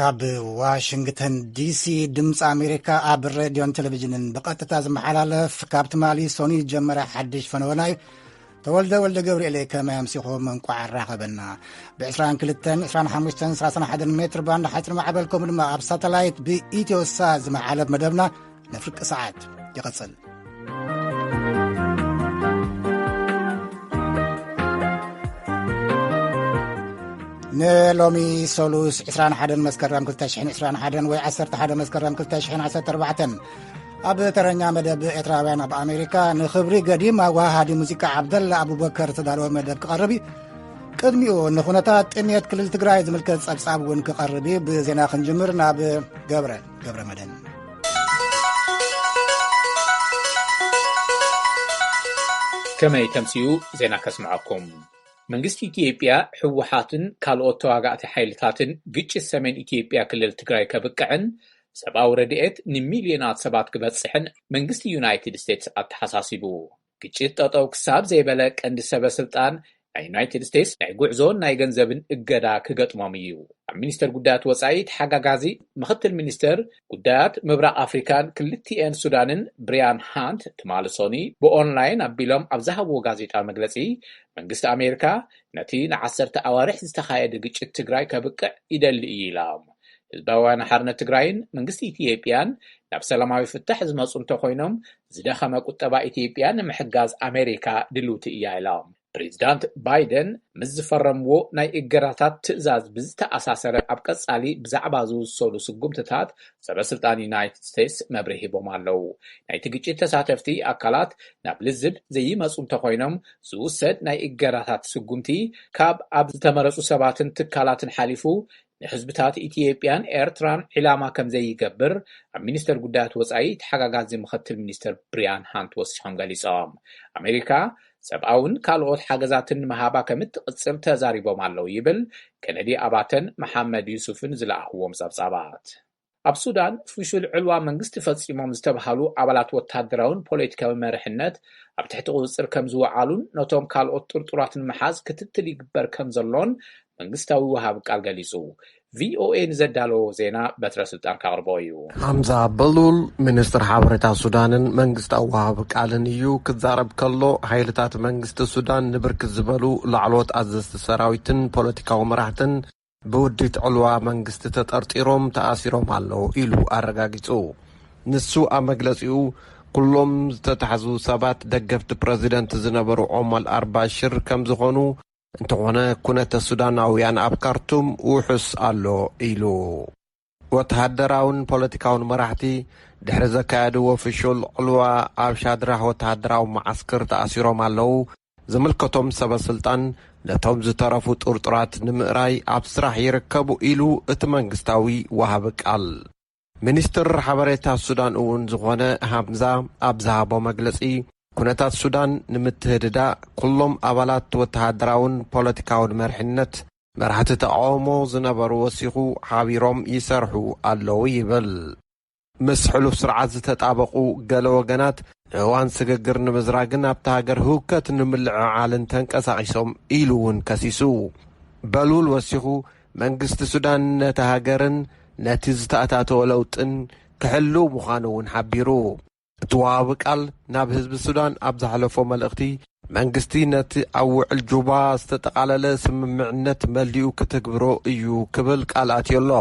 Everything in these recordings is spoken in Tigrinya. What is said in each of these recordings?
ካብ ዋሽንግተን ዲሲ ድምፂ ኣሜሪካ ኣብ ሬድዮን ቴሌቪዥንን ብቐጥታ ዝመሓላለፍ ካብ ትማሊ ሶኒ ዝጀመረ ሓድሽ ፈነወና እዩ። ተወልደ ወልደ ገብርኤል ከመይ ኣምሲኹም? እንቋዕ ኣራኸበና። ብ22፣ 25፣ 31 ሜትር ባንድ ሓፂር ማዕበል ከምኡ ድማ ኣብ ሳተላይት ብኢትዮሳ ዝመሓለፍ መደብና ንፍርቂ ሰዓት ይቐፅል። ንሎሚ ሰሉስ 21 መስከረም 2021 ወይ 11 መስከረም 2014 ኣብ ተረኛ መደብ ኤርትራውያን ኣብ ኣሜሪካ ንኽብሪ ገዲም ኣዋሃዲ ሙዚቃ ዓብደላ ኣቡበከር ዝተዳለወ መደብ ክቐርብ እዩ። ቅድሚኡ ንኹነታት ጥሜት ክልል ትግራይ ዝምልከት ጸብጻብ እውን ክቐርብ እዩ። ብዜና ክንጅምር ናብ ገብረ ገብረ መድህን። ከመይ ተምስኡ ዜና ከስምዓኩም። መንግስቲ ኢትዮጵያ፣ ህወሓትን ካልኦት ተዋጋእቲ ሓይልታትን ግጭት ሰሜን ኢትዮጵያ ክልል ትግራይ ከብቅዕን ሰብኣዊ ረድኤት ንሚልዮናት ሰባት ክበፅሕን መንግስቲ ዩናይትድ ስቴትስ ኣተሓሳሲቡ። ግጭት ጠጠው ክሳብ ዘይበለ ቀንዲ ሰበ ስልጣን ናይ ዩናይትድ ስቴትስ ናይ ጉዕዞን ናይ ገንዘብን እገዳ ክገጥሞም እዩ። ኣብ ሚኒስተር ጉዳያት ወፃኢ ተሓጋጋዚ ምኽትል ሚኒስተር ጉዳያት ምብራቕ ኣፍሪካን ክልቲኤን ሱዳንን ብሪያን ሃንት ትማሊ ሶኒ ብኦንላይን ኣቢሎም ኣብ ዝሃብዎ ጋዜጣዊ መግለፂ መንግስቲ ኣሜሪካ ነቲ ንዓሰርተ ኣዋርሕ ዝተኻየደ ግጭት ትግራይ ከብቅዕ ይደሊ እዩ ኢሎም። ህዝባውያን ሓርነት ትግራይን መንግስቲ ኢትዮጵያን ናብ ሰላማዊ ፍታሕ ዝመፁ እንተኮይኖም ዝደኸመ ቁጠባ ኢትዮጵያ ንምሕጋዝ ኣሜሪካ ድልውቲ እያ ኢሎም። ፕሬዚዳንት ባይደን ምስ ዝፈረምዎ ናይ እገዳታት ትእዛዝ ብዝተኣሳሰረ ኣብ ቀፃሊ ብዛዕባ ዝውሰዱ ስጉምትታት ሰበ ስልጣን ዩናይትድ ስቴትስ መብርሂ ሂቦም ኣለዉ። ናይቲ ግጭት ተሳተፍቲ ኣካላት ናብ ልዝብ ዘይመፁ እንተኮይኖም ዝውሰድ ናይ እገዳታት ስጉምቲ ካብ ኣብ ዝተመረፁ ሰባትን ትካላትን ሓሊፉ ንህዝብታት ኢትዮጵያን ኤርትራን ዒላማ ከም ዘይገብር ኣብ ሚኒስተር ጉዳያት ወፃኢ ተሓጋጋዚ ምኽትል ሚኒስተር ብሪያን ሃንት ወሲኾም ገሊጾም። ኣሜሪካ ሰብኣውን ካልኦት ሓገዛትን ምሃባ ከም እትቕጽል ተዛሪቦም ኣለዉ ይብል ከነዲ ኣባተን መሓመድ ዩሱፍን ዝለኣኽዎም ጸብጻባት። ኣብ ሱዳን ፍሹል ዕልዋ መንግስቲ ፈጺሞም ዝተብሃሉ ኣባላት ወታደራውን ፖለቲካዊ መርሕነት ኣብ ትሕቲ ቁጽጽር ከም ዝወዓሉን ነቶም ካልኦት ጥርጡራት ንምሓዝ ክትትል ይግበር ከም ዘሎን መንግስታዊ ወሃቢ ቃል ገሊጹ። ቪኦኤ ንዘዳለዎ ዜና በትረ ስልጣን ካቕርቦ እዩ። ሓምዛ በሉል ሚኒስትር ሓበሬታ ሱዳንን መንግስታዊ ወሃቢ ቃልን እዩ። ክዛረብ ከሎ ሓይልታት መንግስቲ ሱዳን ንብርክት ዝበሉ ላዕለዎት ኣዘዝቲ ሰራዊትን ፖለቲካዊ መራሕትን ብውዲት ዕልዋ መንግስቲ ተጠርጢሮም ተኣሲሮም ኣለዉ ኢሉ ኣረጋጊጹ። ንሱ ኣብ መግለጺኡ ኩሎም ዝተታሕዙ ሰባት ደገፍቲ ፕረዚደንት ዝነበሩ ኦማል ኣርባሽር ከም ዝኾኑ እንተኾነ ኩነተ ሱዳናውያን ኣብ ካርቱም ውሑስ ኣሎ ኢሉ። ወተሃደራውን ፖለቲካውን መራሕቲ ድሕሪ ዘካየድዎ ፍሹል ዕልዋ ኣብ ሻድራህ ወተሃደራዊ መዓስከር ተኣሲሮም ኣለዉ። ዝምልከቶም ሰበ ስልጣን ነቶም ዝተረፉ ጥርጡራት ንምእራይ ኣብ ስራሕ ይርከቡ ኢሉ እቲ መንግስታዊ ወሃቢ ቃል። ሚኒስትር ሓበሬታ ሱዳን እውን ዝኾነ ሃምዛ ኣብ ዝሃቦ መግለጺ ኩነታት ሱዳን ንምትህድዳ ኩሎም ኣባላት ወተሃደራውን ፖለቲካውን መርሕነት መራሕቲ ተቃውሞ ዝነበሩ ወሲኹ ሓቢሮም ይሰርሑ ኣለዉ ይብል። ምስ ሕሉፍ ስርዓት ዝተጣበቑ ገለ ወገናት ንእዋን ስግግር ንምዝራግን ኣብታ ሃገር ህውከት ንምልዕዓልን ተንቀሳቒሶም ኢሉ እውን ከሲሱ። በሉል ወሲኹ መንግስቲ ሱዳን ነቲ ሃገርን ነቲ ዝተኣታተወ ለውጥን ክሕልው ምዃኑ እውን ሓቢሩ። እቲ ወሃቢ ቃል ናብ ህዝቢ ሱዳን ኣብ ዘሕለፎ መልእኽቲ መንግስቲ ነቲ ኣብ ውዕል ጁባ ዝተጠቓለለ ስምምዕነት መሊኡ ክትግብሮ እዩ ክብል ቃል ኣትዮ ኣሎ።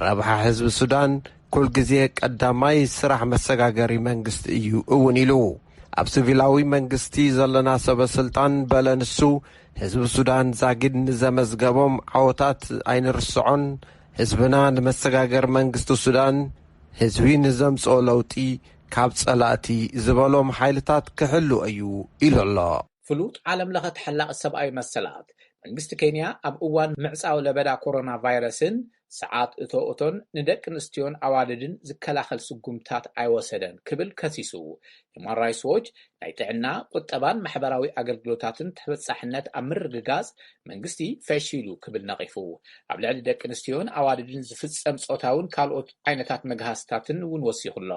ረብሓ ህዝቢ ሱዳን ኩል ግዜ ቀዳማይ ስራሕ መሰጋገሪ መንግስቲ እዩ እውን ኢሉ። ኣብ ሲቪላዊ መንግስቲ ዘለና ሰበ ስልጣን በለ ንሱ ህዝቢ ሱዳን ዛጊድ ንዘመዝገቦም ዓወታት ኣይንርስዖን። ህዝብና ንመሰጋገር መንግስቲ ሱዳን ህዝቢ ንዘምፅኦ ለውጢ ካብ ፀላእቲ ዝበሎም ሓይልታት ክሕሉ እዩ ኢሉ ኣሎ። ፍሉጥ ዓለም ለኸ ተሓላቒ ሰብኣዊ መሰላት መንግስቲ ኬንያ ኣብ እዋን ምዕፃው ለበዳ ኮሮና ቫይረስን ሰዓት እቶ እቶን ንደቂ ኣንስትዮን ኣዋልድን ዝከላኸል ስጉምታት ኣይወሰደን ክብል ከሲሱ። ሂማን ራይትስ ዎች ናይ ጥዕና፣ ቁጠባን ማሕበራዊ ኣገልግሎታትን ተበጻሕነት ኣብ ምርግጋጽ መንግስቲ ፈሺሉ ክብል ነቒፉ። ኣብ ልዕሊ ደቂ ኣንስትዮን ኣዋልድን ዝፍጸም ጾታውን ካልኦት ዓይነታት መግሃስታትን እውን ወሲኹ ኣሎ።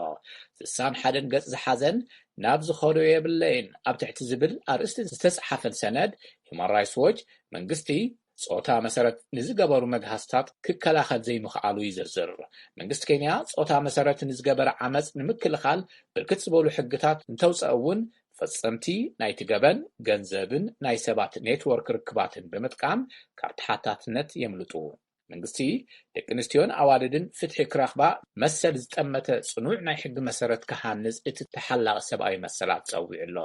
ስሳን ሓደን ገጽ ዝሓዘን ናብ ዝኸዶ የብለይን ኣብ ትሕቲ ዝብል ኣርእስቲ ዝተጻሓፈን ሰነድ ሂማን ራይትስ ዎች መንግስቲ ጾታ መሰረት ንዝገበሩ መግሃስታት ክከላኸል ዘይምኽኣሉ ይዝርዝር። መንግስቲ ኬንያ ጾታ መሰረት ንዝገበረ ዓመጽ ንምክልኻል ብርክት ዝበሉ ሕግታት እንተውፀአ እውን፣ ፈጸምቲ ናይቲ ገበን ገንዘብን ናይ ሰባት ኔትወርክ ርክባትን ብምጥቃም ካብ ተሓታትነት የምልጡ። መንግስቲ ደቂ ኣንስትዮን ኣዋልድን ፍትሒ ክረኽባ መሰል ዝጠመተ ጽኑዕ ናይ ሕጊ መሰረት ክሃንጽ እቲ ተሓላቒ ሰብኣዊ መሰላት ጸዊዑ ኣሎ።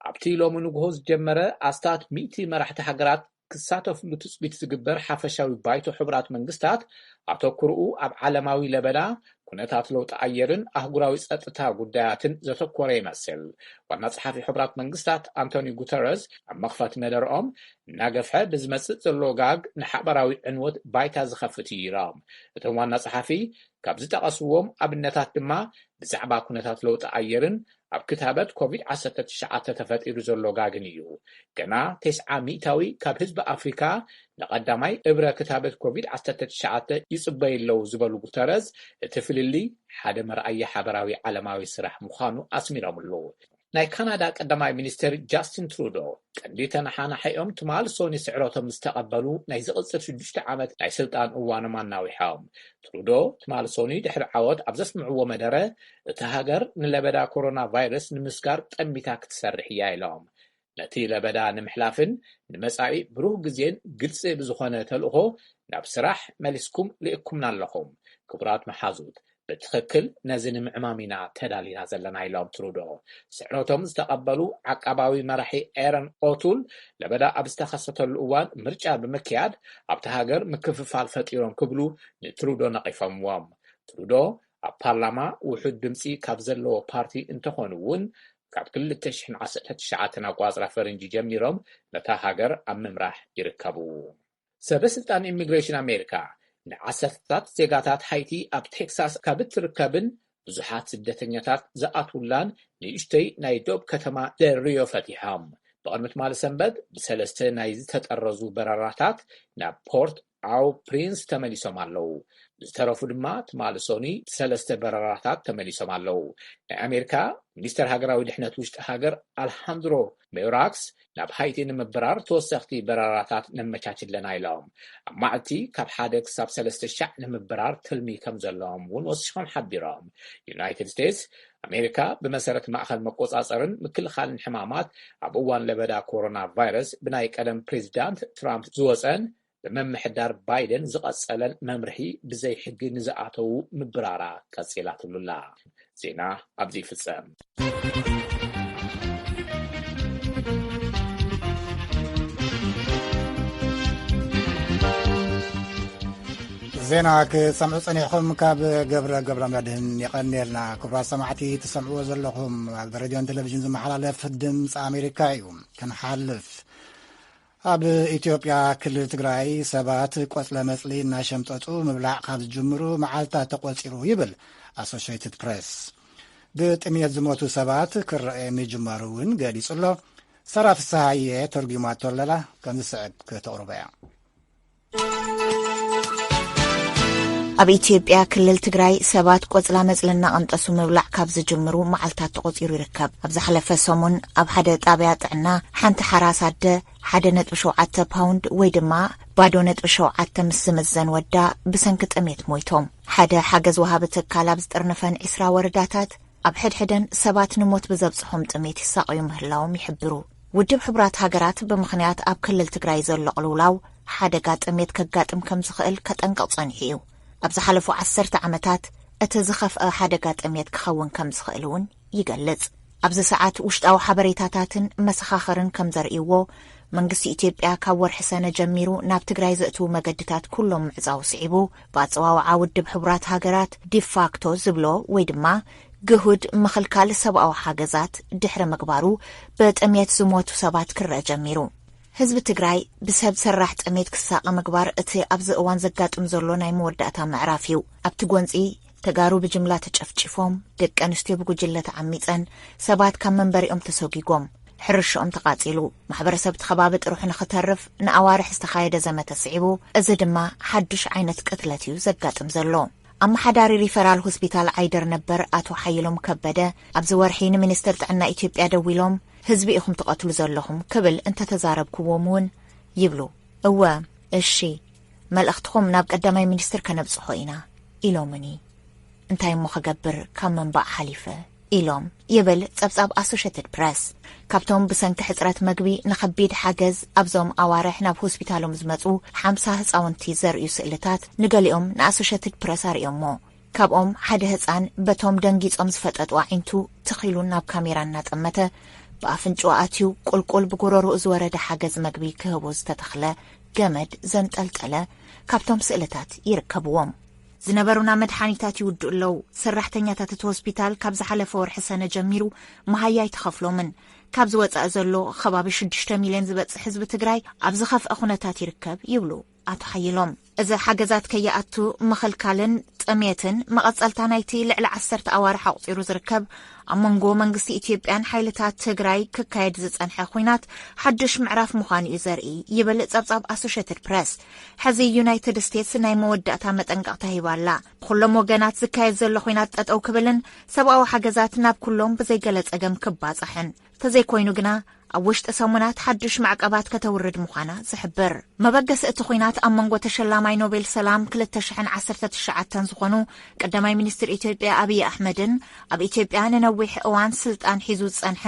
ኣብቲ ሎሚ ንግሆ ዝጀመረ ኣስታት ሚእቲ መራሕቲ ሃገራት ክሳተፍሉ ትጽቢት ዝግበር ሓፈሻዊ ባይቶ ሕቡራት መንግስታት፣ ኣተኩርኡ ኣብ ዓለማዊ ለበዳ፣ ኩነታት ለውጢ ኣየርን ኣህጉራዊ ጸጥታ ጉዳያትን ዘተኮረ ይመስል። ዋና ጸሓፊ ሕቡራት መንግስታት ኣንቶኒ ጉተረዝ ኣብ መኽፈቲ መደርኦም፣ እናገፍሐ ብዝመጽእ ዘሎ ጋግ ንሓበራዊ ዕንወት ባይታ ዝኸፍት እዩ ኢሎም። እቶም ዋና ጸሓፊ፣ ካብ ዝጠቐስዎም ኣብነታት ድማ፣ ብዛዕባ ኩነታት ለውጢ ኣየርን ኣብ ክታበት ኮቪድ ዓሰርተ ትሽዓተ ተፈጢሩ ዘሎ ጋግን እዩ። ገና ተስዓ ሚእታዊ ካብ ህዝቢ ኣፍሪካ ንቐዳማይ እብረ ክታበት ኮቪድ ዓሰርተ ትሽዓተ ይጽበዩ ኣለዉ ዝበሉ ጉተረዝ፣ እቲ ፍልልይ ሓደ መርኣያ ሓበራዊ ዓለማዊ ስራሕ ምዃኑ ኣስሚሮምሉ። ናይ ካናዳ ቀዳማይ ሚኒስትር ጃስቲን ትሩዶ፣ ቀንዲ ተነሓናሒኦም ትማል ሶኒ ስዕረቶም ዝተቐበሉ ናይ ዝቕጽል ሽዱሽተ ዓመት ናይ ስልጣን እዋኖም ኣናዊሖም። ትሩዶ ትማል ሶኒ ድሕሪ ዓወት ኣብ ዘስምዕዎ መደረ፣ እታ ሃገር ንለበዳ ኮሮና ቫይረስ ንምስጋር ጠሚታ ክትሰርሕ እያ ኢሎም። ነቲ ለበዳ ንምሕላፍን ንመጻኢ ብሩህ ግዜን ግልጺ ብዝኾነ ተልእኾ ናብ ስራሕ መሊስኩም ልእኩምና ኣለኹም። ክቡራት መሓዙት፣ ብትኽክል ነዚ ንምዕማም ኢና ተዳሊና ዘለና ኢሎም ትሩዶ። ስዕረቶም ዝተቐበሉ ዓቃባዊ መራሒ ኤረን ኦቱል፣ ለበዳ ኣብ ዝተኸሰተሉ እዋን ምርጫ ብምክያድ ኣብቲ ሃገር ምክፍፋል ፈጢሮም ክብሉ ንትሩዶ ነቒፎምዎም። ትሩዶ ኣብ ፓርላማ ውሑድ ድምፂ ካብ ዘለዎ ፓርቲ እንተኾኑ እውን፣ ካብ ክልተ ሽሕን ዓሰርተ ትሽዓተን ኣቋፅራ ፈረንጂ ጀሚሮም ነታ ሃገር ኣብ ምምራሕ ይርከቡ። ሰበ ስልጣን ኢሚግሬሽን ኣሜሪካ፣ ንዓሰርተታት ዜጋታት ሃይቲ ኣብ ቴክሳስ ካብ እትርከብን ብዙሓት ስደተኛታት ዝኣትውላን ንእሽተይ ናይ ዶብ ከተማ ደል ሪዮ ፈቲሖም። ብቕድሚ ትማሊ ሰንበት ብሰለስተ ናይ ዝተጠረዙ በረራታት ናብ ፖርት ኣው ፕሪንስ ተመሊሶም ኣለዉ። ዝተረፉ ድማ ትማሊ ሶኒ ሰለስተ በረራታት ተመሊሶም ኣለዉ። ናይ ኣሜሪካ ሚኒስተር ሃገራዊ ድሕነት ውሽጢ ሃገር ኣልሃንድሮ ሜዮራክስ፣ ናብ ሃይቲ ንምብራር ተወሰኽቲ በረራታት ነመቻች ኣለና ኢሎም። ኣብ መዓልቲ ካብ ሓደ ክሳብ ሰለስተ ሻዕ ንምብራር ትልሚ ከም ዘለዎም እውን ወሲኾም ሓቢሮም። ዩናይትድ ስቴትስ፣ ኣሜሪካ ብመሰረት ማእኸል መቆጻጸርን ምክልኻልን ሕማማት፣ ኣብ እዋን ለበዳ ኮሮና ቫይረስ ብናይ ቀደም ፕሬዚዳንት ትራምፕ ዝወፀን ብምምሕዳር ባይደን ዝቐጸለን መምርሒ ብዘይ ሕጊ ንዝኣተዉ ምብራራ ቀጺላትሉላ። ዜና ኣብዚ ይፍጸም። ዜና ክሰምዑ ጸኒሕኹም ካብ ገብረ ገብረ መድህን የቐንየልና። ክቡራት ሰማዕቲ፣ ትሰምዕዎ ዘለኹም ኣብ ሬድዮን ቴሌቪዥን ዝመሓላለፍ ድምፂ ኣሜሪካ እዩ። ክንሓልፍ፣ ኣብ ኢትዮጵያ ክልል ትግራይ ሰባት ቆጽለ መጽሊ እናሸምጠጡ ምብላዕ ካብ ዝጅምሩ መዓልታት ተቖጺሩ ይብል ኣሶሼትድ ፕሬስ። ብጥሜት ዝሞቱ ሰባት ክረኤ ምጅማሩ እውን ገሊጹ ኣሎ። ሰራ ፍስሃየ ተርጒማቶ ኣለላ፣ ከም ዝስዕብ ክተቕርቦ እያ። ኣብ ኢትዮጵያ ክልል ትግራይ ሰባት ቆጽላ መጽሊ እናቐንጠሱ ምብላዕ ካብ ዝጅምሩ መዓልታት ተቖጺሩ ይርከብ። ኣብ ዝሓለፈ ሰሙን ኣብ ሓደ ጣብያ ጥዕና ሓንቲ ሓራስ ኣደ ሓደ ነጥቢ ሸውዓተ ፓውንድ ወይ ድማ ባዶ ነጥቢ ሸውዓተ ምስ ዝምዘን ወዳ ብሰንኪ ጥሜት ሞይቶም። ሓደ ሓገዝ ወሃቢ ትካል ኣብ ዝጥርንፈን ዒስራ ወረዳታት ኣብ ሕድሕደን ሰባት ንሞት ብዘብጽሖም ጥሜት ይሳቐዩ ምህላዎም ይሕብሩ። ውድብ ሕቡራት ሃገራት ብምኽንያት ኣብ ክልል ትግራይ ዘሎ ቅልውላው ሓደጋ ጥሜት ከጋጥም ከም ዝኽእል ከጠንቅቕ ጸኒሑ እዩ። ኣብ ዝሓለፉ ዓሰርተ ዓመታት እቲ ዝኸፍአ ሓደጋ ጥሜት ክኸውን ከም ዝኽእል እውን ይገልጽ። ኣብዚ ሰዓት ውሽጣዊ ሓበሬታታትን መሰኻኽርን ከም ዘርእይዎ፣ መንግስቲ ኢትዮጵያ ካብ ወርሒ ሰነ ጀሚሩ ናብ ትግራይ ዘእትዉ መገድታት ኩሎም ምዕጻው ስዒቡ፣ ብኣጸዋውዓ ውድብ ሕቡራት ሃገራት ዲፋክቶ ዝብሎ ወይ ድማ ግሁድ ምኽልካል ሰብኣዊ ሓገዛት ድሕሪ ምግባሩ፣ ብጥሜት ዝሞቱ ሰባት ክረአ ጀሚሩ። ህዝቢ ትግራይ ብሰብ ሰራሕ ጥሜት ክሳቐ ምግባር እቲ ኣብዚ እዋን ዘጋጥም ዘሎ ናይ መወዳእታ ምዕራፍ እዩ። ኣብቲ ጎንጺ፣ ተጋሩ ብጅምላ ተጨፍጪፎም፣ ደቂ ኣንስትዮ ብጉጅለ ተዓሚጸን፣ ሰባት ካብ መንበሪኦም ተሰጒጎም፣ ሕርሽኦም ተቓጺሉ፣ ማሕበረሰብ እቲ ከባቢ ጥርሑ ንኽተርፍ ንኣዋርሕ ዝተኻየደ ዘመተ ስዒቡ፣ እዚ ድማ ሓዱሽ ዓይነት ቅትለት እዩ ዘጋጥም ዘሎ። ኣመሓዳሪ ሪፈራል ሆስፒታል ዓይደር ነበር ኣቶ ሓይሎም ከበደ፣ ኣብዚ ወርሒ ንሚኒስትር ጥዕና ኢትዮጵያ ደዊሎም፣ ህዝቢ ኢኹም ትቐትሉ ዘለኹም ክብል እንተተዛረብክዎም እውን ይብሉ። እወ፣ እሺ፣ መልእኽትኹም ናብ ቀዳማይ ሚኒስትር ከነብጽሖ ኢና ኢሎምኒ። እንታይ እሞ ክገብር ካብ ምንባእ ሓሊፈ? ኢሎም ይብል ጸብጻብ ኣሶሼትድ ፕረስ። ካብቶም ብሰንኪ ሕጽረት መግቢ ንኸቢድ ሓገዝ ኣብዞም ኣዋርሕ ናብ ሆስፒታሎም ዝመጹ ሓምሳ ህጻውንቲ ዘርእዩ ስእልታት ንገሊኦም ንኣሶሼትድ ፕረስ ኣርእዮሞ። ካብኦም ሓደ ህጻን በቶም ደንጊጾም ዝፈጠጡ ኣዒንቱ ትኺሉ ናብ ካሜራ እናጠመተ ብኣፍንጭኡ ኣትዩ ቁልቁል ብጎረርኡ ዝወረደ ሓገዝ መግቢ ክህቦ ዝተተኽለ ገመድ ዘንጠልጠለ ካብቶም ስእልታት ይርከብዎም። ዝነበሩና መድሓኒታት ይውድኡ ኣለዉ። ሰራሕተኛታት እቲ ሆስፒታል ካብ ዝሓለፈ ወርሒ ሰነ ጀሚሩ መሃያ ኣይተኸፍሎምን። ካብ ዝወጻእ ዘሎ ከባቢ ሽዱሽተ ሚልዮን ዝበጽሕ ህዝቢ ትግራይ ኣብ ዝኸፍአ ኩነታት ይርከብ ይብሉ ኣቶ ሓይሎም። እዚ ሓገዛት ከይኣቱ ምኽልካልን ጥሜትን መቐጸልታ ናይቲ ልዕሊ ዓሰርተ ኣዋርሕ ኣቑጺሩ ዝርከብ ኣብ መንጎ መንግስቲ ኢትዮጵያን ሓይልታት ትግራይ ክካየድ ዝጸንሐ ኲናት ሓድሽ ምዕራፍ ምዃኑ እዩ ዘርኢ ይብል ጸብጻብ ኣሶሼትድ ፕረስ። ሕዚ ዩናይትድ ስቴትስ ናይ መወዳእታ መጠንቀቕታ ሂባ ኣላ። ብኹሎም ወገናት ዝካየድ ዘሎ ኲናት ጠጠው ክብልን ሰብኣዊ ሓገዛት ናብ ኩሎም ብዘይገለ ጸገም ክባጻሕን፣ ተዘይኮይኑ ግና ኣብ ውሽጢ ሰሙናት ሓድሽ ማዕቀባት ከተውርድ ምዃና ዝሕብር። መበገሲ እቲ ኲናት ኣብ መንጎ ተሸላማይ ኖቤል ሰላም ክልተ ሽሕን ዓሰርተ ትሽዓተን ዝኾኑ ቀዳማይ ሚኒስትር ኢትዮጵያ ኣብይ ኣሕመድን ኣብ ኢትዮጵያ ንነዊሕ እዋን ስልጣን ሒዙ ዝጸንሐ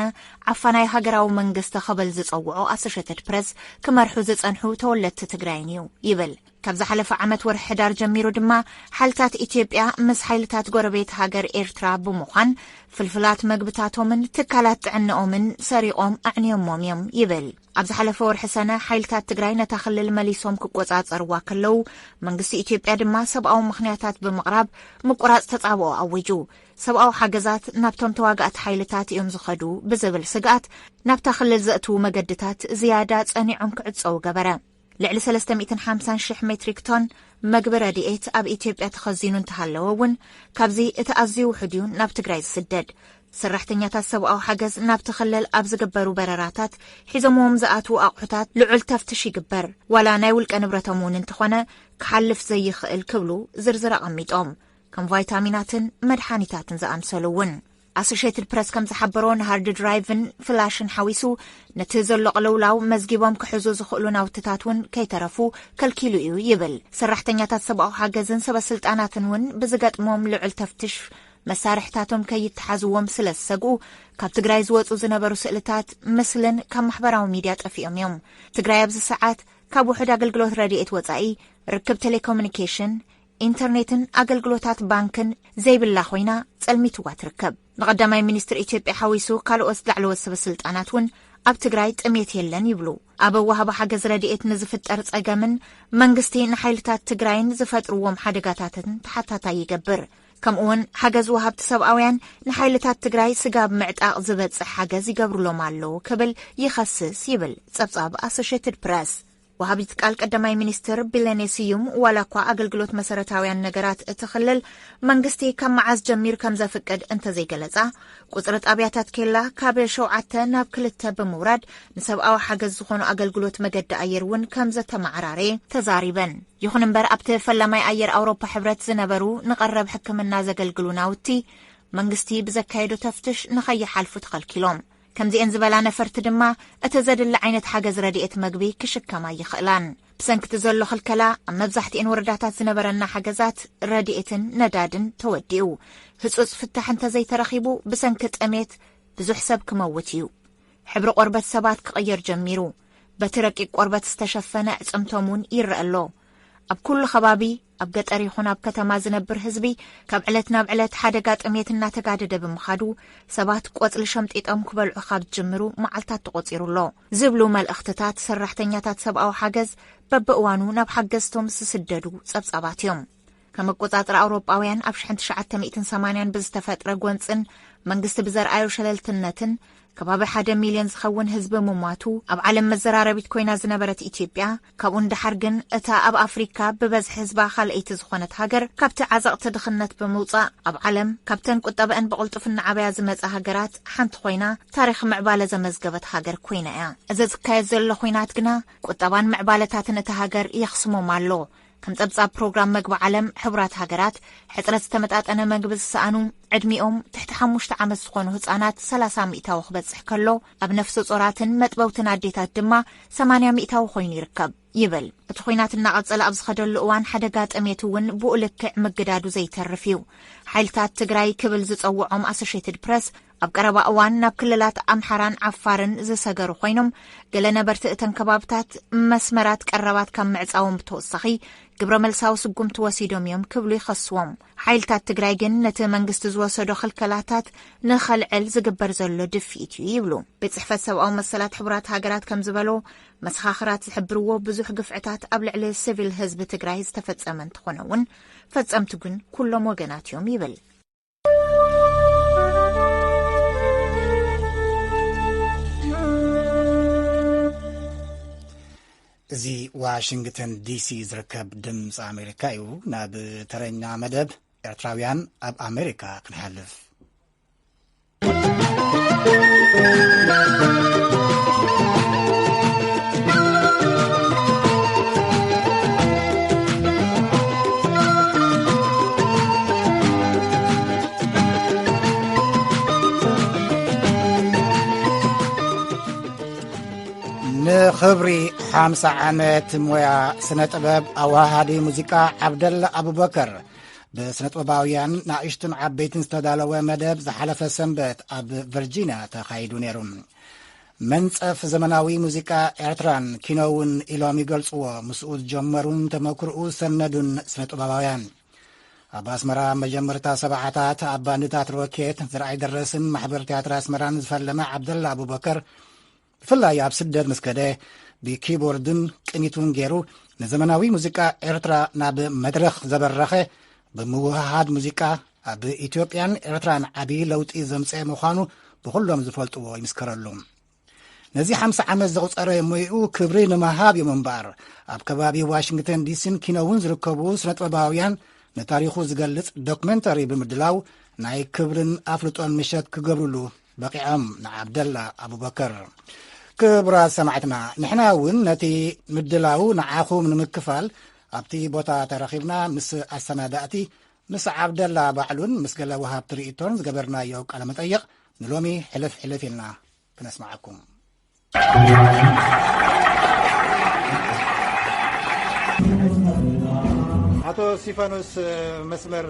ዓፋናይ ሃገራዊ መንግስቲ ክብል ዝጸውዖ ኣሶሼትድ ፕረስ ክመርሑ ዝጸንሑ ተወለድቲ ትግራይን እዩ ይብል። ካብ ዝሓለፈ ዓመት ወርሒ ሕዳር ጀሚሩ ድማ ሓይልታት ኢትዮጵያ ምስ ሓይልታት ጎረቤት ሃገር ኤርትራ ብምዃን ፍልፍላት መግብታቶምን ትካላት ጥዕንኦምን ሰሪቖም ኣዕንዮሞም እዮም ይብል። ኣብ ዝሓለፈ ወርሒ ሰነ ሓይልታት ትግራይ ነታ ክልል መሊሶም ክቆጻጸርዋ ከለዉ መንግስቲ ኢትዮጵያ ድማ ሰብኣዊ ምኽንያታት ብምቕራብ ምቁራጽ ተጻብኦ ኣዊጁ። ሰብኣዊ ሓገዛት ናብቶም ተዋጋእቲ ሓይልታት እዮም ዝኸዱ ብዝብል ስግኣት ናብታ ክልል ዘእትዉ መገድታት ዝያዳ ጸኒዖም ክዕጸዉ ገበረ። ልዕሊ ሰለስተ ሚእትን ሓምሳን ሽሕ ሜትሪክ ቶን መግቢ ረድኤት ኣብ ኢትዮጵያ ተኸዚኑ እንተሃለወ እውን ካብዚ እቲ ኣዝዩ ውሑድ እዩ ናብ ትግራይ ዝስደድ። ሰራሕተኛታት ሰብኣዊ ሓገዝ ናብቲ ክልል ኣብ ዝግበሩ በረራታት ሒዞምዎም ዝኣትዉ ኣቑሑታት ልዑል ተፍትሽ ይግበር። ዋላ ናይ ውልቀ ንብረቶም እውን እንተኾነ ክሓልፍ ዘይኽእል ክብሉ ዝርዝር ኣቐሚጦም። ከም ቫይታሚናትን መድሓኒታትን ዝኣምሰሉ እውን። ኣሶሼትድ ፕረስ ከም ዝሓበሮ ንሃርድ ድራይቭን ፍላሽን ሓዊሱ ነቲ ዘሎ ቅልውላው መዝጊቦም ክሕዙ ዝኽእሉ ናውትታት እውን ከይተረፉ ከልኪሉ እዩ ይብል። ሰራሕተኛታት ሰብኣዊ ሓገዝን ሰበስልጣናትን እውን ብዝገጥሞም ልዑል ተፍትሽ መሳርሕታቶም ከይተሓዝዎም ስለ ዝሰግኡ ካብ ትግራይ ዝወፁ ዝነበሩ ስእልታት ምስልን ካብ ማሕበራዊ ሚድያ ጠፊኦም እዮም። ትግራይ ኣብዚ ሰዓት ካብ ውሑድ ኣገልግሎት ረድኤት ወፃኢ ርክብ ቴሌኮሙኒኬሽን፣ ኢንተርኔትን ኣገልግሎታት ባንክን ዘይብላ ኮይና ጸልሚትዋ ትርከብ። ንቐዳማይ ሚኒስትር ኢትዮጵያ ሓዊሱ ካልኦት ላዕለዎት ሰበስልጣናት እውን ኣብ ትግራይ ጥሜት የለን ይብሉ። ኣብ ወሃቢ ሓገዝ ረድኤት ንዝፍጠር ጸገምን መንግስቲ ንሓይልታት ትግራይን ዝፈጥርዎም ሓደጋታትን ተሓታታይ ይገብር። ከምኡውን ሓገዝ ወሃብቲ ሰብኣውያን ንሓይልታት ትግራይ ስጋብ ምዕጣቕ ዝበጽሕ ሓገዝ ይገብሩሎም ኣለዉ ክብል ይኸስስ ይብል ጸብጻብ ኣሶሼትድ ፕረስ። ወሃቢት ቃል ቀዳማይ ሚኒስትር ቢለኔ ስዩም ዋላ እኳ ኣገልግሎት መሰረታውያን ነገራት እቲ ክልል መንግስቲ ካብ መዓዝ ጀሚር ከም ዘፍቅድ እንተዘይገለጻ፣ ቁጽሪ ጣብያታት ኬላ ካብ ሸውዓተ ናብ ክልተ ብምውራድ ንሰብኣዊ ሓገዝ ዝኾኑ ኣገልግሎት መገዲ ኣየር እውን ከም ዘተማዓራረየ ተዛሪበን። ይኹን እምበር ኣብቲ ፈላማይ ኣየር ኣውሮፓ ሕብረት ዝነበሩ ንቐረብ ሕክምና ዘገልግሉ ናውቲ መንግስቲ ብዘካየዶ ተፍትሽ ንኸይሓልፉ ተኸልኪሎም። ከምዚኤን ዝበላ ነፈርቲ ድማ እቲ ዘድሊ ዓይነት ሓገዝ ረድኤት መግቢ ክሽከማ ይኽእላን። ብሰንክቲ ዘሎ ክልከላ ኣብ መብዛሕትኤን ወረዳታት ዝነበረና ሓገዛት ረድኤትን ነዳድን ተወዲኡ። ህጹጽ ፍታሕ እንተዘይተረኺቡ ብሰንኪ ጥሜት ብዙሕ ሰብ ክመውት እዩ። ሕብሪ ቆርበት ሰባት ክቕየር ጀሚሩ። በቲ ረቂቅ ቆርበት ዝተሸፈነ ኣዕጽምቶም እውን ይረአ ኣሎ። ኣብ ኩሉ ከባቢ ኣብ ገጠር ይኹን ኣብ ከተማ ዝነብር ህዝቢ ካብ ዕለት ናብ ዕለት ሓደጋ ጥሜት እናተጋደደ ብምኻዱ ሰባት ቆጽሊ ሸምጢጦም ክበልዑ ካብ ዝጅምሩ መዓልታት ተቖጺሩ ኣሎ ዝብሉ መልእኽትታት ሰራሕተኛታት ሰብኣዊ ሓገዝ በብእዋኑ ናብ ሓገዝቶም ዝስደዱ ጸብጻባት እዮም። ከም ኣቆጻጽራ ኣውሮጳውያን ኣብ ሽሕን ትሽዓተ ሚእትን ሰማንያን ብዝተፈጥረ ጎንጽን መንግስቲ ብዘርኣዮ ሸለልትነትን ከባቢ ሓደ ሚልዮን ዝኸውን ህዝቢ ምሟቱ ኣብ ዓለም መዘራረቢት ኮይና ዝነበረት ኢትዮጵያ፣ ካብኡ ንደሓር ግን እታ ኣብ ኣፍሪካ ብበዝሒ ህዝባ ካልኣይቲ ዝኾነት ሃገር ካብቲ ዓዘቕቲ ድኽነት ብምውጻእ ኣብ ዓለም ካብተን ቁጠበአን ብቕልጡፍ እናዓበያ ዝመጻ ሃገራት ሓንቲ ኮይና ታሪኽ ምዕባለ ዘመዝገበት ሃገር ኮይና እያ። እዚ ዝካየድ ዘሎ ኹናት ግና ቁጠባን ምዕባለታትን እታ ሃገር የኽስሞም ኣሎ። ከም ጸብጻብ ፕሮግራም መግቢ ዓለም ሕቡራት ሃገራት፣ ሕጽረት ዝተመጣጠነ መግቢ ዝሰኣኑ ዕድሚኦም ትሕቲ ሓሙሽተ ዓመት ዝኾኑ ህጻናት ሰላሳ ሚእታዊ ክበጽሕ ከሎ፣ ኣብ ነፍሰ ጾራትን መጥበውትን ኣዴታት ድማ ሰማንያ ሚእታዊ ኮይኑ ይርከብ ይብል። እቲ ኹናት እናቐጸለ ኣብ ዝኸደሉ እዋን፣ ሓደጋ ጥሜት እውን ብኡ ልክዕ ምግዳዱ ዘይተርፍ እዩ። ሓይልታት ትግራይ ክብል ዝጸውዖም ኣሶሼትድ ፕረስ፣ ኣብ ቀረባ እዋን ናብ ክልላት ኣምሓራን ዓፋርን ዝሰገሩ ኮይኖም፣ ገለ ነበርቲ እተን ከባብታት መስመራት ቀረባት ካብ ምዕጻዎም ብተወሳኺ፣ ግብረ መልሳዊ ስጉምቲ ወሲዶም እዮም ክብሉ ይኸስዎም። ሓይልታት ትግራይ ግን ነቲ መንግስቲ ዝወሰዶ ክልከላታት ንኸልዕል ዝግበር ዘሎ ድፍኢት እዩ ይብሉ። ቤት ጽሕፈት ሰብኣዊ መሰላት ሕቡራት ሃገራት ከም ዝበሎ፣ መሰኻኽራት ዝሕብርዎ ብዙሕ ግፍዕታት ኣብ ልዕሊ ሲቪል ህዝቢ ትግራይ ዝተፈጸመ እንተኾነ እውን፣ ፈጸምቲ ግን ኩሎም ወገናት እዮም ይብል። እዚ ዋሽንግተን ዲሲ ዝርከብ ድምፂ ኣሜሪካ እዩ። ናብ ተረኛ መደብ ኤርትራውያን ኣብ ኣሜሪካ ክንሓልፍ። ንኽብሪ ሓምሳ ዓመት ሞያ ስነ ጥበብ ኣዋሃዲ ሙዚቃ ዓብደላ ኣቡበከር ብስነ ጥበባውያን ናእሽቱን ዓበይትን ዝተዳለወ መደብ ዝሓለፈ ሰንበት ኣብ ቨርጂንያ ተኻይዱ ነይሩ። መንጸፍ ዘመናዊ ሙዚቃ ኤርትራን ኪኖ እውን ኢሎም ይገልጽዎ። ምስኡ ዝጀመሩን ተመክርኡ ዝሰነዱን ስነ ጥበባውያን። ኣብ ኣስመራ መጀመርታ ሰብዓታት ኣብ ባንድታት ሮኬት፣ ዝርኣይ ደረስን ማሕበር ትያትር ኣስመራን ዝፈለመ ዓብደላ ኣቡበከር፣ ብፍላይ ኣብ ስደት ምስ ከደ፣ ብኪቦርድን ቅኒቱን ገይሩ ንዘመናዊ ሙዚቃ ኤርትራ ናብ መድረኽ ዘበረኸ፣ ብምውህሃድ ሙዚቃ ኣብ ኢትዮጵያን ኤርትራን ዓቢ ለውጢ ዘምጽአ ምዃኑ ብኹሎም ዝፈልጥዎ ይምስከረሉ። ነዚ ሓምሳ ዓመት ዘቑጸረ ሞይኡ ክብሪ ንምሃብ እዮም እምበኣር፣ ኣብ ከባቢ ዋሽንግተን ዲሲን ኪኖ እውን ዝርከቡ ስነ ጥበባውያን ንታሪኹ ዝገልጽ ዶክመንተሪ ብምድላው ናይ ክብርን ኣፍልጦን ምሸት ክገብርሉ በቂዖም ንዓብደላ ኣቡበከር። ክቡራት ሰማዕትና፣ ንሕና እውን ነቲ ምድላው ንዓኹም ንምክፋል ኣብቲ ቦታ ተረኺብና ምስ ኣሰናዳእቲ፣ ምስ ዓብደላ ባዕሉን ምስ ገለ ወሃብቲ ርእይቶን ዝገበርናዮ ቃለ መጠይቕ ንሎሚ ሕልፍ ሕልፍ ኢልና ክነስምዓኩም። ኣቶ እስቲፋኖስ መስመር።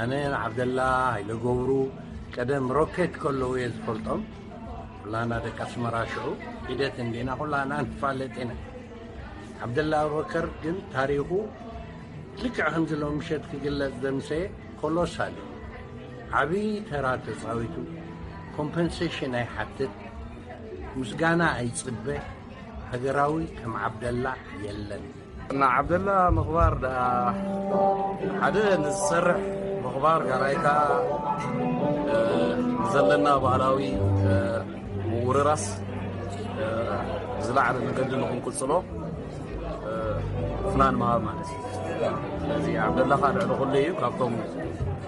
ኣነ ንዓብደላ ሃይለ ገብሩ ቀደም ሮኬት ከለዉ እየ ዝፈልጦም። ኩላና ደቂ ኣስመራ ሽዑ ሒደት እንዲና ኩላና ንፋለጥ ኢና። ዓብደላ ኣቡበከር ግን ታሪኹ ልክዕ ከምዚ ሎም ምሸት ክግለጽ ዘምሰየ ኮሎሳል እዩ። ዓብዪ ተራ ተጻዊቱ፣ ኮምፐንሴሽን ኣይሓትት፣ ምስጋና ኣይጽበ፣ ሃገራዊ ከም ዓብደላ የለን። ንዓብደላ ምኽባር ደኣ ሓደ ንዝሰርሕ ምኽባር፣ ካልኣይ ከኣ፣ እ፣ ዘለና ባህላዊ፣ እ፣ ምውርራስ፣ እ፣ ብዝለዓለ መገዲ ንኽንቅጽሎ፣ እ፣ ፍናን ምሃብ ማለት እዩ። ስለዚ ዓብደላ ከኣ ልዕሊ ኩሉ እዩ። ካብቶም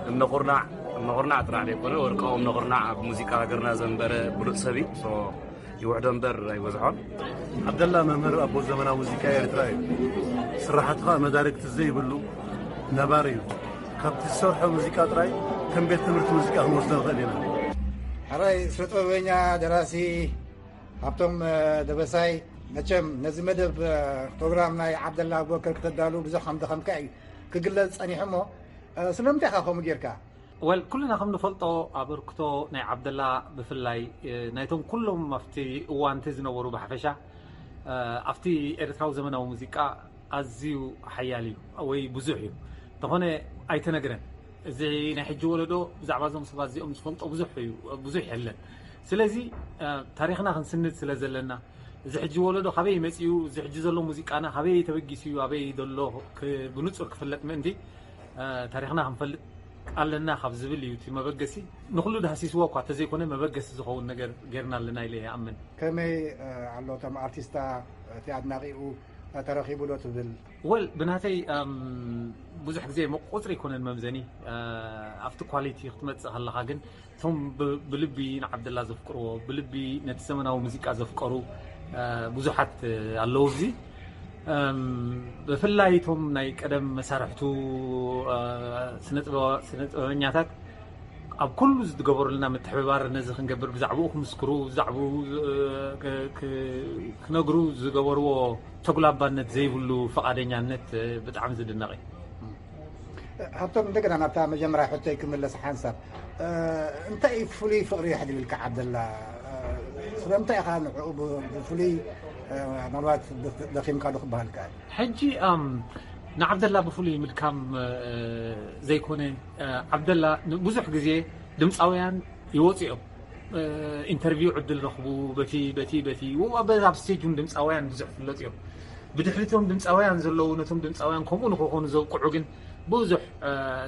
እምነ ኩርናዕ፣ እምነ ኩርናዕ ጥራሕ ዘይኮነ፣ ወርቃዊ እምነ ኩርናዕ ኣብ ሙዚቃ ሃገርና ዘንበረ ብሉጽ ሰብ እዩ። ሶ፣ ይውሕዶ እምበር ኣይበዝሖን። ዓብደላ መምህር ኣቦ ዘመናዊ ሙዚቃ ኤርትራ እዩ። ስራሓቱ ኸኣ መዳርግቲ ዘይብሉ ነባሪ እዩ። ካብቲ ዝሰርሖ ሙዚቃ ጥራይ ከም ቤት ትምህርቲ ሙዚቃ ክንወስዶ ንኽእል ኢና። ሕራይ ስነ ጥበበኛ ደራሲ ሃብቶም፣ እ፣ ደበሳይ፣ መቸም ነዚ መደብ፣ እ፣ ፕሮግራም ናይ ዓብደላ ኣቡበከር ክተዳሉ ብዙሕ ከም ደኸምካ እዩ ክግለጽ ጸኒሑ እሞ፣ እ፣ ስለምንታይ ኢኻ ከምኡ ጌርካ? ወል፣ ኩልና ከም ንፈልጦ ኣበርክቶ ናይ ዓብደላ ብፍላይ፣ እ፣ ናይቶም ኩሎም ኣብቲ እዋንቲ ዝነበሩ ብሓፈሻ፣ እ፣ ኣብቲ ኤርትራዊ ዘመናዊ ሙዚቃ ኣዝዩ ሓያል እዩ ወይ ብዙሕ እዩ። እንተኾነ ኣይተነግረን። እዚ ናይ ሕጂ ወለዶ ብዛዕባ እዞም ሰባት እዚኦም ዝፈልጦ ብዙሕ እዩ፣ ብዙሕ የለን። ስለዚ፣ እ፣ ታሪኽና ክንስንድ ስለ ዘለና፣ እዚ ሕጂ ወለዶ ካበይ መጺኡ፣ እዚ ሕጂ ዘሎ ሙዚቃና ካበይ ተበጊሱ እዩ፣ ኣበይ ዘሎ ክ-፣ ብንጹር ክፍለጥ ምእንቲ፣ እ፣ ታሪኽና ክንፈልጥ ኣለና ካብ ዝብል እዩ እቲ መበገሲ። ንኹሉ ዳህሲስዎ እኳ እንተዘይኮነ፣ መበገሲ ዝኸውን ነገር ጌርና ኣለና ኢለ ይኣምን። ከመይ፣ እ፣ ኣሎ እቶም ኣርቲስታ፣ እቲ ኣድናቒኡ ተረኺቡ ዶ ትብል? ወል፣ ብናተይ፣ እም፣ ብዙሕ ግዜ ሞ-፣ ቁጽሪ ኣይኮነን መምዘኒ፣ እ፣ ኣብቲ ኳሊቲ ክትመጽእ ከለኻ ግን፣ እቶም ብ-፣ ብልቢ ንዓብደላ ዘፍቅርዎ፣ ብልቢ ነቲ ዘመናዊ ሙዚቃ ዘፍቀሩ፣ እ፣ ብዙሓት፣ እ፣ ኣለዉ። እዚ ብፍላይ እቶም ናይ ቀደም መሳርሕቱ ስነ ጥበበኛታት ኣብ ኩሉ ዝገበሩልና ምትሕብባር ነዚ ክንገብር ብዛዕባኡ ክምስክሩ ብዛዕባኡ ክነግሩ ዝገበርዎ ተጉላባነት ዘይብሉ ፈቓደኛነት ብጣዕሚ ዝድነቕ እዩ። ሃብቶም እንደገና ናብታ መጀመርያ ሕቶይ ክምለስ ሓንሳብ እንታይ ፍሉይ ፍቕሪ የሕድልልካ ዓብደላ? ስለምንታይ ኢኻ ንዕኡ ብፍሉይ ምናልባት ደኺምካ ዶ ክበሃል ይከኣል? ሕጂ ንዓብደላ ብፍሉይ ምድካም ዘይኮነ፣ ዓብደላ ብዙሕ ግዜ ድምፃውያን ይወፁ እዮም፣ ኢንተርቪው ዕድል ረኽቡ በቲ በቲ በቲ ኣብ ስቴጅ እውን ድምፃውያን ብዙሕ ፍለጡ እዮም። ብድሕሪቶም ድምፃውያን ዘለዉ ነቶም ድምፃውያን ከምኡ ንክኾኑ ዘብቅዑ ግን ብዙሕ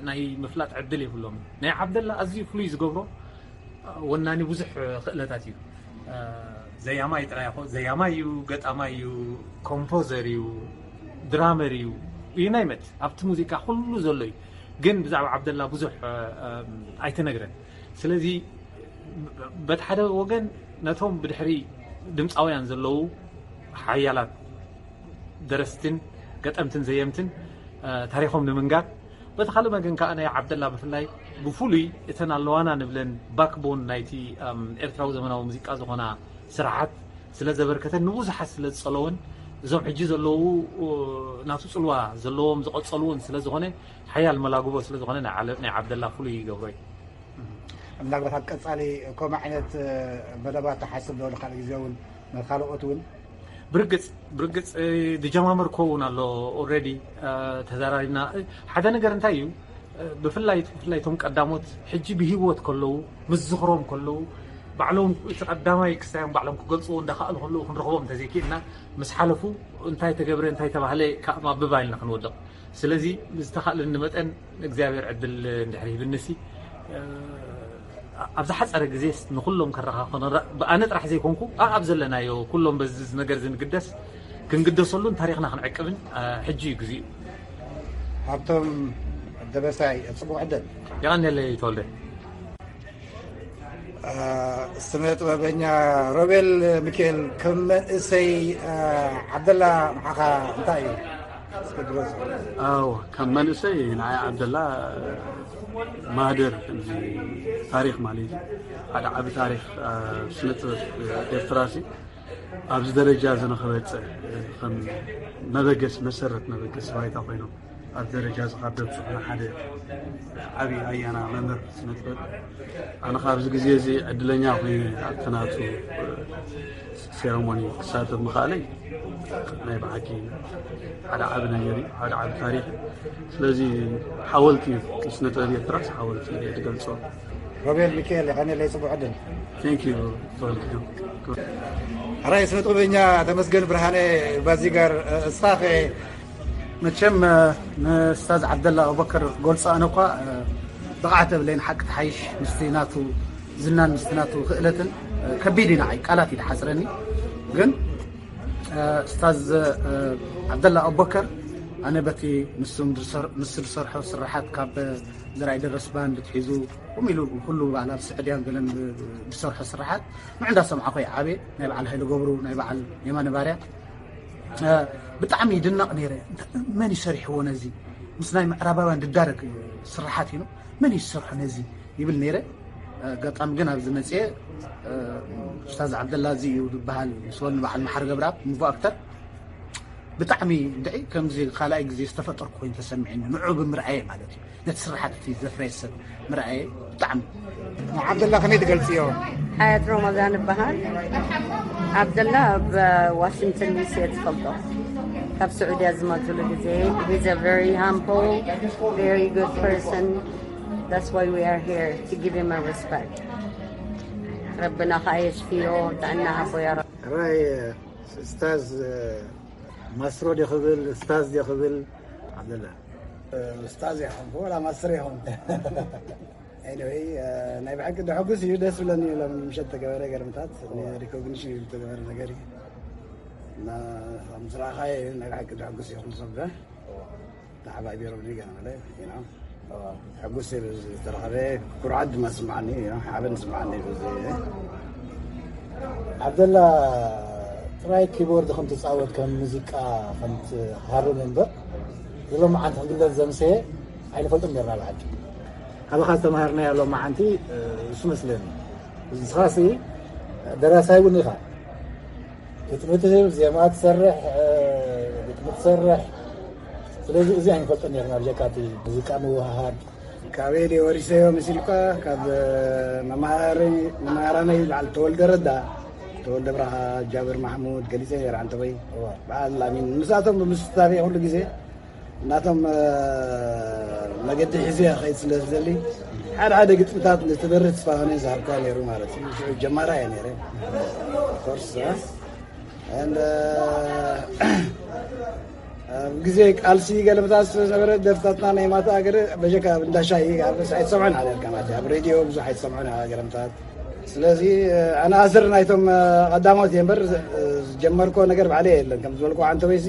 ናይ ምፍላጥ ዕድል የብሎም። ናይ ዓብደላ ኣዝዩ ፍሉይ ዝገብሮ ወናኒ ብዙሕ ክእለታት እዩ። ዘያማይ ጥራይ ይኾ ዘያማይ እዩ፣ ገጣማይ እዩ፣ ኮምፖዘር እዩ፣ ድራመር እዩ፣ ዩ ናይመት ኣብቲ ሙዚቃ ኩሉ ዘሎ እዩ። ግን ብዛዕባ ዓብደላ ብዙሕ ኣይተነግረን። ስለዚ በቲ ሓደ ወገን ነቶም ብድሕሪ ድምፃውያን ዘለዉ ሓያላት ደረስትን ገጠምትን ዘየምትን ታሪኾም ንምንጋር፣ በቲ ካልእ መገን ከዓ ናይ ዓብደላ ብፍላይ ብፍሉይ እተን ኣለዋና ንብለን ባክቦን ናይቲ ኤርትራዊ ዘመናዊ ሙዚቃ ዝኾና ስራሓት ስለ ዘበርከተን ንብዙሓት ስለ ዝጸለወን እዞም ሕጂ ዘለዉ ናቱ ጽልዋ ዘለዎም ዝቐጸልዎን ስለ ዝኾነ ሓያል መላግቦ ስለ ዝኾነ ናይ ዓለ- ናይ ዓብደላ ፍሉይ ይገብሮ እዩ። ምናልባት ኣብ ቀጻሊ ከምኡ ዓይነት መደባት ትሓስብ ዶ ካልእ ግዜ እውን ካልኦት እውን ብርግጽ ብርግጽ ዝጀማመርኮ እውን ኣሎ። ኦልሬዲ ተዘራሪብና። ሓደ ነገር እንታይ እዩ፣ ብፍላይ ብፍላይ እቶም ቀዳሞት ሕጂ ብሂወት ከለዉ ምስ ዝኽሮም ከለዉ ባዕሎም እቲ ቀዳማይ ክስታዮም ባዕሎም ክገልፅዎ እንዳኸኣሉ ከለዉ ክንረኽቦም እንተዘይክእልና ምስ ሓለፉ እንታይ ተገብረ እንታይ ተባህለ ካብ ማብባ ኢልና ክንወድቕ። ስለዚ ብዝተኻእለኒ መጠን እግዚኣብሔር ዕድል እንድሕር ሂብንሲ ኣብ ዝሓፀረ ግዜ ንኩሎም ከረኻኸኖ ብኣነ ጥራሕ ዘይኮንኩ ኣብ ዘለናዮ ኩሎም በዚ ነገር ዝንግደስ ክንግደሰሉን ታሪኽና ክንዕቅብን ሕጂ እዩ ግዜኡ። ሃብቶም ደበሳይ ፅቡቅ ዕድል። የቐንየለይ ተወልደ። ስነ ጥበበኛ ሮቤል ሚካኤል ከም መንእሰይ ዓብደላ ንዓኻ እንታይ እዩ? እስኪ ግለጽ። ኣዎ ከም መንእሰይ ንዓይ ዓብደላ ማህደር እዚ ታሪኽ ማለት እዩ። ሓደ ዓቢ ታሪኽ ስነ ጥበብ ኤርትራ ሲ ኣብዚ ደረጃ እዚ ንኽበጽሕ ከም መበገሲ መሰረት መበገሲ ባይታ ኮይኖም ኣብ ደረጃ እዚ ካብ ደብፅሑና ሓደ ዓብዪ ኣያና መምህር ስነ ጥበብ ኣነ ካብዚ ግዜ እዚ ዕድለኛ ኮይነ ኣብቲ ናቱ ሴረሞኒ ክሳተፍ ምኽኣለይ ናይ ብሓቂ ሓደ ዓቢ ነገር እዩ፣ ሓደ ዓቢ ታሪኽ እዩ። ስለዚ ሓወልቲ እዩ፣ ስነ ጥበብ ኤርትራስ ሓወልቲ እዩ ዝገልጾ። ሮቤል ሚካኤል የቐንየለይ፣ ጽቡቕ ዕድል። Thank you። ተወልደ። ሕራይ ስነ ጥበበኛ ተመስገን ብርሃነ ባዚጋር እስኻኸ? መቸም ንስታዝ ዓብደላ ኣቡበከር ክገልጾ ኣነ እኳ ብቕዓት የብለይን ሓቂ ተሓይሽ ምስቲ ናቱ ዝናን ምስቲ ናቱ ክእለትን ከቢድ እዩ ንዓይ ቃላት እዩ ዝሓፅረኒ። ግን ስታዝ ዓብደላ ኣቡበከር ኣነ በቲ ንሱ ዝሰርሖ ስራሓት ካብ ዘርኣይ ደረስ ባንድ ትሒዙ ከምኡ ኢሉ ኩሉ በዓል ኣብ ስዕድያን ገለን ዝሰርሖ ስራሓት ንዑ እንዳሰምዓኹ ይዓብየ ናይ በዓል ሃይለ ገብሩ ናይ በዓል የማነ ባርያ ብጣዕሚ ይድነቕ ነይረ። መን ይሰሪሕዎ ነዚ ምስ ናይ ምዕራባውያን ዝዳረግ ስራሓት እዩ መን እዩ ዝሰርሖ ነዚ ይብል ነይረ። ኣጋጣሚ ግን ኣብዚ መፅየ ኡስታዝ ዓብደላ እዚ እዩ ዝበሃል ምስ በሉ በዓል መሓሪ ገብረኣብ ሙቮ ኣክተር ብጣዕሚ እንድዒ ከምዚ ካልኣይ ግዜ ዝተፈጠርኩ ኮይኑ ተሰሚዕኒ ንዑ ብምርኣየ ማለት እዩ። ነቲ ስርሓት እቲ ዘፍረየ ሰብ ምርኣየ ብጣዕሚ። ዓብደላ ከመይ ትገልፅዮ? ሓያት ሮማዳን እበሃል። ዓብደላ ኣብ ዋሽንግተን ዲሲ እየ ዝፈልጦ። ካብ ስዑድያ ዝመፅሉ ግዜ he's a very humble, very good person. That's why we are here to give him a respect. ረብና ከዓ የሽፍዮ ጥዕና ሃቦ ያ ረብ። ሕራይ ስታዝ ማስትሮ ዲኽብል ስታዝ ዲኽብል ዓብደላ። ኡስታዝ ይኹን ወላ ማስተር ይኹን anyway ናይ ብሓቂ ደሐጉስ እዩ ደስ ብለኒ ሎም ምሸት ተገበረ ገርምታት recognition እዩ ዝተገበረ ነገር እዩ እና ምስ ረኣኻየ ናይ ብሓቂ ደሐጉስ እዩ ኩሉ ሰብ ተሓባቢሮምኒ ገና ማለት you know ሕጉስ እዩ ዝተረኸበ ኩርዓት ድማ ስምዓኒ ሓበን ስምዓኒ ብዙ ዓብደላ ራይ ኪቦርድ ከም ትጻወት፣ ከም ሙዚቃ ከም ትሃርም እምበር፣ ሎመዓንቲ ክግለጽ ዘምሰየ ኣይንፈልጥን ነርና ብሓቂ። ካባኻ ዝተምሃርናዮ ሎመዓንቲ እሱ መስለኒ። ንስኻሲ ደራሳይ እውን ኢኻ። ግጥሚ ትህብ፣ ዜማ ትሰርሕ፣ ግጥሚ ትሰርሕ። ስለዚ እዚ ኣይንፈልጥን ነርና ብጀካ እቲ ሙዚቃ ምውሃሃድ። ካበይ ድየ ወሪሰዮ መሲልካ? ካብ መምሃሪ-፣ መምሃራነይ በዓል ተወልደ ረዳ፣ ተወልደ ብርሃ፣ ጃብር ማሕሙድ ገሊፀ ነይረ ዓንተበይ። እዋ። በዓል ኣሚን ምስኣቶም ብምስታፍ ኩሉ ግዜ እናቶም መገዲ ሒዘ ክኸይድ ስለ ዝደሊ ሓደ ሓደ ግጥምታት ንትምህርቲ ተስፋ ኾነ ዝሃብካ ነይሩ ማለት እዩ። ሽዑ ጀማራ እየ ነይረ ኮርስ። And ኣብ ግዜ ቃልሲ ገለመታት ስለ ዝነበረ ደርፍታትና ናይ ማታ ገለ በጀካ ኣብ እንዳሻሂ ኣብ ኣይትሰምዖን ኣለካ ማለት እዩ። ኣብ ሬድዮ ብዙሕ ኣይትሰምዖን ገለመታት። ስለዚ ኣነ ኣስር ናይቶም ቀዳሞት እየ እምበር ዝጀመርኮ ነገር ባዕለ የለን። ከም ዝበልኩ ዓንተበይሲ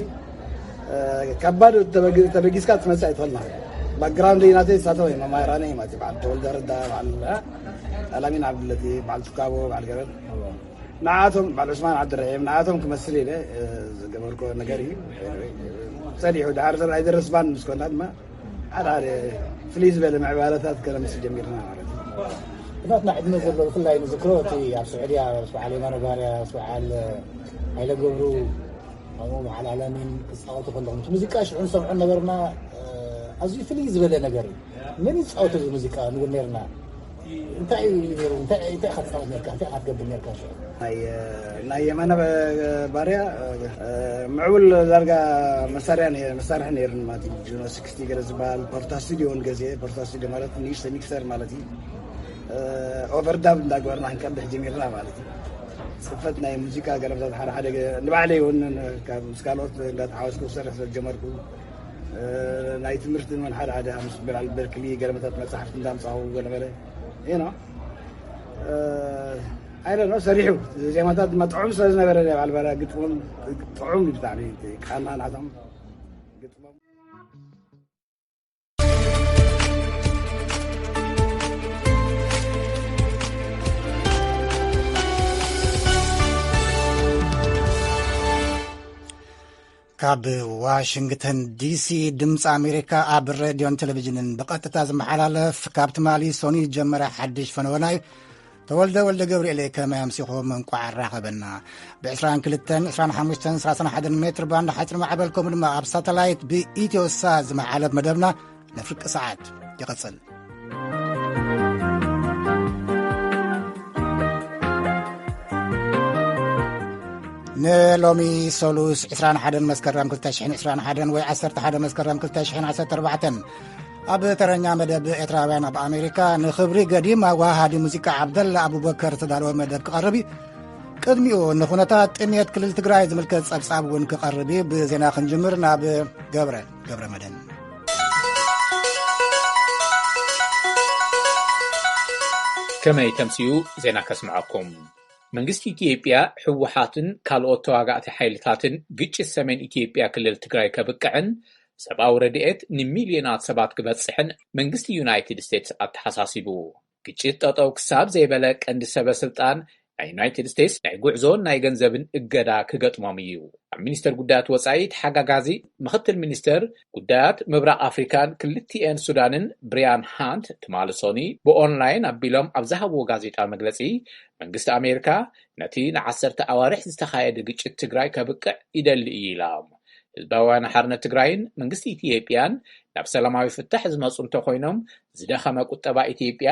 ካብ ባዶ ተበጊ-፣ ተበጊስካ ትመጽእ ኣይትኽእል ማለት እዩ። ባክግራውንድ ናተይ ንሳቶም እዮም መማህራነይ ማለት እዩ። በዓል ተወልደ ረዳ፣ በዓል ኣላሚን ዓብድለቲ፣ በዓል ትካቦ፣ በዓል ገረን። ንዓቶም በዓል ዑስማን ዓብድርሒም ንዓቶም ክመስል ኢለ ዝገበርኮ ነገር እዩ። ጸኒሑ ድሓር ዘርኣይ ደረስ ባንድ ምስ ኮና ድማ ሓደ ሓደ ፍልይ ዝበለ ምዕባለታት ከነምሲ ጀሚርና ማለት እዩ። ናትና ዕድመ ዘሎ ብፍላይ ንዝክሮ እቲ ኣብ ስዑድያ ምስ በዓል የማነ ባርያ፣ ምስ በዓል ሃይለ ገብሩ፣ ከምኡ በዓል ኣለሚን ክፃወቱ ከለኹም እቲ ሙዚቃ ሽዑ ንሰምዖ ነበርና። ኣዝዩ ፍልይ ዝበለ ነገር እዩ። መን ይፃወት እዚ ሙዚቃ ንብል ነርና። እንታይ እዩ ነይሩ? እንታይ እንታይ ኢኻ ትፃወት ነርካ? እንታይ ኢኻ ትገብር ነርካ ሽዑ? ናይ ናይ የማነ ባርያ ምዕቡል ዳርጋ መሳርያ ነይ-፣ መሳርሒ ነይሩን ማለት እዩ። ጁኖ ስክስቲ ገለ ዝበሃል ፖርታ ስቱዲዮ እውን ገዜ፣ ፖርታ ስቱዲዮ ማለት ንእሽተ ሚክሰር ማለት እዩ። ኦቨርዳብ እንዳግበርና ክንቀድሕ ጀሚርና ማለት እዩ። ጽፈት ናይ ሙዚቃ ገረብታት ሓደ ሓደ ገ-፣ ንባዕለይ እውን ካብ ምስ ካልኦት እንዳተሓወስኩ ክሰርሕ ስለ ዝጀመርኩ፣ ናይ ትምህርቲ እውን ሓደ ሓደ ምስ በዓል በርክሊ ገረብታት መጻሕፍቲ እንዳምጻኹ ገለ መለ፣ you know፣ I don't know፣ ሰሪሑ። ዜማታት ድማ ጥዑም ስለ ዝነበረ ናይ በዓል ባርያ ግጥሞም ጥዑም እዩ ብጣዕሚ፣ እቲ ቃና ናቶም ግጥሞም። ካብ ዋሽንግተን ዲሲ ድምፂ ኣሜሪካ ኣብ ሬድዮን ቴሌቪዥንን ብቐጥታ ዝመሓላለፍ ካብ ትማሊ ሰኑይ ዝጀመረ ሓድሽ ፈነወና እዩ። ተወልደ ወልደ ገብርኤል ከመይ ኣምሲኹም? እንቋዕ ኣራኸበና። ብ22፣ 25፣ 31 ሜትር ባንድ ሓፂር ማዕበል ከምኡ ድማ ኣብ ሳተላይት ብኢትዮሳ ዝመሓለፍ መደብና ንፍርቂ ሰዓት ይቕፅል። ንሎሚ ሰሉስ 21 መስከረም 2021 ወይ 11 መስከረም 2014 ኣብ ተረኛ መደብ ኤርትራውያን ኣብ ኣሜሪካ ንኽብሪ ገዲም ኣዋሃዲ ሙዚቃ ዓብደላ ኣቡበከር ዝተዳለወ መደብ ክቐርብ እዩ። ቅድሚኡ ንኹነታት ጥሜት ክልል ትግራይ ዝምልከት ጸብጻብ እውን ክቐርብ እዩ። ብዜና ክንጅምር ናብ ገብረ፣ ገብረ መድህን። ከመይ ተምስዩ ዜና ከስምዐኩም። መንግስቲ ኢትዮጵያ፣ ህወሓትን ካልኦት ተዋጋእቲ ሓይልታትን ግጭት ሰሜን ኢትዮጵያ ክልል ትግራይ ከብቅዕን ሰብኣዊ ረድኤት ንሚልዮናት ሰባት ክበጽሕን መንግስቲ ዩናይትድ ስቴትስ ኣተሓሳሲቡ። ግጭት ጠጠው ክሳብ ዘይበለ ቀንዲ ሰበ ስልጣን ናይ ዩናይትድ ስቴትስ ናይ ጉዕዞን ናይ ገንዘብን እገዳ ክገጥሞም እዩ። ኣብ ሚኒስተር ጉዳያት ወጻኢ ተሓጋጋዚ ምኽትል ሚኒስተር ጉዳያት ምብራቕ ኣፍሪካን ክልቲኤን ሱዳንን ብሪያን ሃንት ትማሊ ሰኑይ ብኦንላይን ኣቢሎም ኣብ ዝሃብዎ ጋዜጣዊ መግለጺ፣ መንግስቲ ኣሜሪካ ነቲ ንዓሰርተ ኣዋርሕ ዝተኻየደ ግጭት ትግራይ ከብቅዕ ይደሊ እዩ ኢሎም። ህዝባዊ ወያነ ሓርነት ትግራይን መንግስቲ ኢትዮጵያን ናብ ሰላማዊ ፍታሕ ዝመፁ እንተኮይኖም ዝደኸመ ቁጠባ ኢትዮጵያ